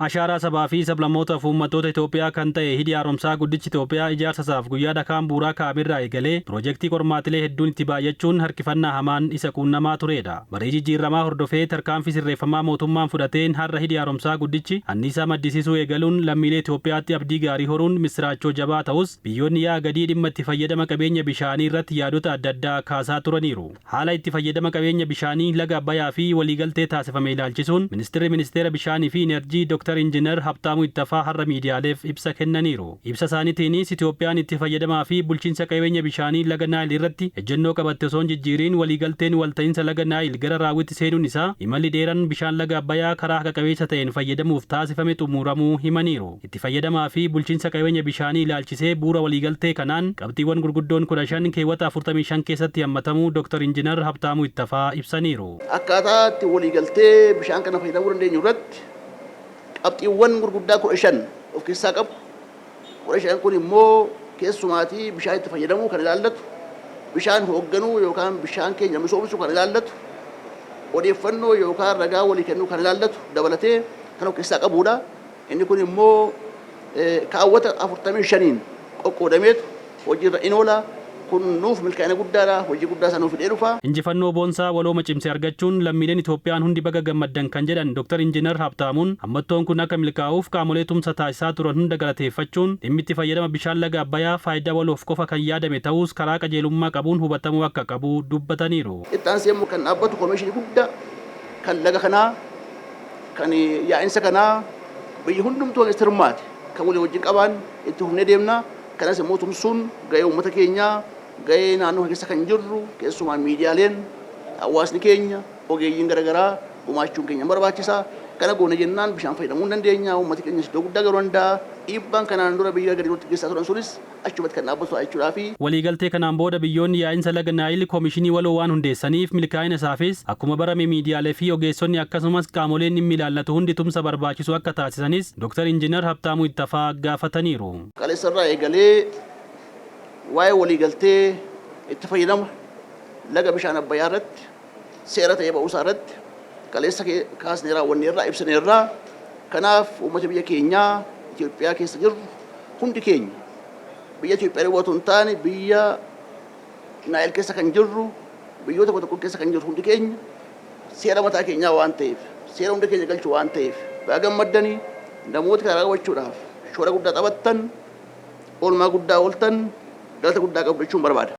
Ashaaraa sabaa fi sablammootaaf uummattoota Itoophiyaa kan ta'e Hidhi Haaromsaa Guddichi Itoophiyaa ijaarsa isaaf guyyaa dhakaan bu'uuraa kaa'amerraa eegalee piroojeektii qormaatilee hedduun itti baay'achuun harkifannaa hamaan isa quunnamaa turedha. Barii jijjiirramaa hordofee tarkaanfii sirreeffamaa mootummaan fudhateen har'a Hidhi Haaromsaa Guddichi anniisaa maddisiisuu eegaluun lammiilee Itoophiyaatti abdii gaarii horuun missiraachoo jabaa ta'us, biyyoonni yaa'a gadii dhimma itti fayyadama qabeenya bishaanii irratti yaadota adda addaa kaasaa turaniiru. Haala itti fayyadama qabeenya bishaanii laga Abbayaa fi waliigaltee taasifame ilaalchisuun Ministirri Ministeera Bishaanii fi Inerjii Dr. Injinar Habtaamuu Ittafaa har'a miidiyaaleef ibsa kennaniiru. Ibsa isaaniitiinis Itoophiyaan itti fayyadamaa fi bulchiinsa qabeenya bishaanii laga Naayil irratti ejjennoo qabatte osoo hin jijjiiriin waliigalteen walta'iinsa laga Naayil gara raawwitti seenuun isaa imalli dheeran bishaan laga Abbayaa karaa haqa qabeessa ta'een fayyadamuuf taasifame xumuramuu himaniiru. Itti fayyadamaa fi bulchiinsa qabeenya bishaanii ilaalchisee bu'uura waliigaltee kanaan qabxiiwwan gurguddoon 15 keewwata 45 keessatti hammatamuu Dr. Injinar Habtaamuu Ittafaa ibsaniiru. Akkaataa itti waliigaltee bishaan kana fayyadamuu dandeenyu irratti qabxiiwwan gurguddaa 15 of keessaa qabu. 15 kun immoo keessumaatii bishaan itti fayyadamuu kan ilaallatu, bishaan hoogganuu yookaan bishaan keenya misoomsuu kan ilaallatu, odeeffannoo yookaan ragaa walii kennuu kan ilaallatu dabalatee kan of keessaa qabudha. Inni kun immoo kaawwata 45n qoqqoodameetu hojiirra in oola. Kun nuuf milkaa'ina guddaadha. Hojii guddaa isaa nuuf fidee dhufa. Injifannoo boonsaa walooma cimse argachuun lammiileen Itoophiyaan hundi baga gammaddan kan jedhan Dr. Injinar Habtaamuun, hammattoon kun akka milkaa'uuf qaamolee tumsa taasisaa turan hunda galateeffachuun, dhimmi itti fayyadama bishaan laga Abbayaa faayidaa waloof qofa kan yaadame ta'uus karaa qajeelummaa qabuun hubatamuu akka qabu dubbataniiru. Itti aansee immoo kan dhaabbatu koomiishinii guddaa kan laga kanaa, kan yaa'insa kanaa biyyi hundumtuu kan itti hirmaate kan walii wajjin qabaan itti fufnee deemna. Kanas immoo tumsuun gahee uummata keenyaa, gahee naannoo kana keessa kan jirru keessumaa miidiyaaleen, hawaasni keenya, ogeeyyiin garaagaraa gumaachuun keenya barbaachisa. Kana goone jennaan bishaan fayyadamuu hin dandeenya. Uummati keenyas iddoo guddaa galuu danda'a. Dhiibbaan kanaan dura biyya gadi nutti geessaa turan sunis achumatti kan dhaabbatu ta'a jechuudhaafi. Waliigaltee kanaan booda biyyoonni yaa'insa laga Naayil koomishinii waloo waan hundeessaniif milkaa'ina isaafis akkuma barame miidiyaalee fi ogeessonni akkasumas qaamoleen dhimmi ilaallatu hundi tumsa barbaachisu akka taasisanis Dr. Injinar Habtaamuu Ittafaa gaafataniiru. Kaleessa irraa eegalee waa'ee waliigaltee itti fayyadama laga bishaan Abbayyaa irratti seera ta'ee ba'uusaa irratti kaleessa kaasnee raawwanneerra, ibsineerra. Kanaaf uummata biyya keenyaa Itoophiyaa keessa jirru hundi keenya, biyya Itoophiyaa duwwaa otoo hin taane biyya Naayil keessa kan jirru, biyyoota tokko tokko keessa kan jirru hundi keenya, seera mataa keenyaa waan ta'eef, seera hunda keenya galchu waan ta'eef, baga gammaddanii. Namoota kana raawwachuudhaaf shoora guddaa taphattan, oolmaa guddaa ooltan, galata guddaa qabdu jechuun barbaada.